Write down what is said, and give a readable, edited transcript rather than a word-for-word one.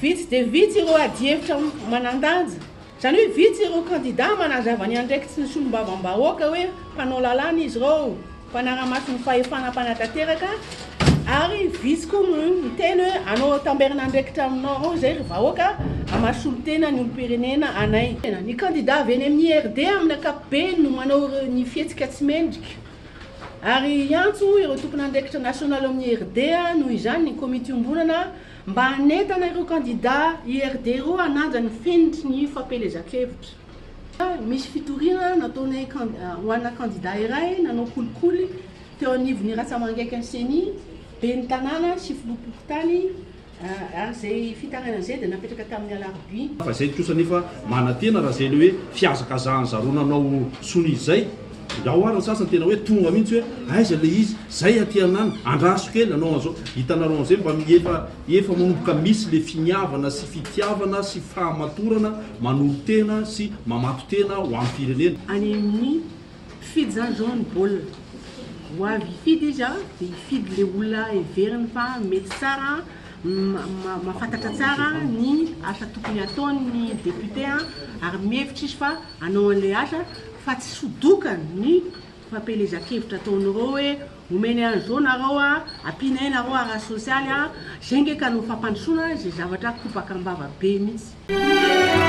Vitsy dia vitsy ireo adihevitra manan-danja. Izany hoe vitsy ireo kandida manazava ny andraikitry ny solombavambahoaka hoe mpanao lalàna izy ireo, mpanara-maso ny fahefana mpanatanteraka ary vitsy koa no miteny hoe hanao tamberin'andraikitra aminareo izay ry vahoaka hamaha solontena ny olom-pirenena anay. Ny kandida avy eny amin'ny IRD amin'ny ankapobeny no manao ireo ny fihetsika tsy mendrika ary hiantso ireo tompon'andraikitra nasionaly ao amin'ny IRD noho izany ny komity iombonana Mba hanentana ireo kandida IRD ireo hanaja ny fenitry ny fampielezan-kevitra. Misy fitoriana nataonay ho ana kandida iray nanao kolikoly teo anivon'ny ratsa-mangaikan'ny Ceni, ben'ny tanàna sy filoham-pokontany ary izay fitarainana izay dia napetraka tamin'ny alarobia. Fa izay kosa anefa manantena raha izay ilay hoe fihazakazahan'ny zareo nanao sonia izay. Ao ary ny sasany tena hoe tonga mihitsy hoe aiza ilay izy, zay aty anany, andraso kely anao an'izao. Hitanareo an'izay mba efa efa manomboka misy le finiavana sy fitiavana sy fahamatorana manolo-tena sy mamato-tena ho an'ny firenena. Any amin'ny mpifidy izany izao ny baolina. Ho avy hifidy izy dia hifidy ilay olona heveriny fa mety tsara, mahafantatra tsara ny asa tokony hataon'ny député ary mihevitra izy fa hanao an'ilay asa fa tsy sodokany ny fampielezan-kevitra ataon'ireo hoe omenay an'izao nareo a, ampianay nareo ara-sosialy a, zay nge ka no fampandrosoana izay zavatra kopaka am-bava be mihitsy.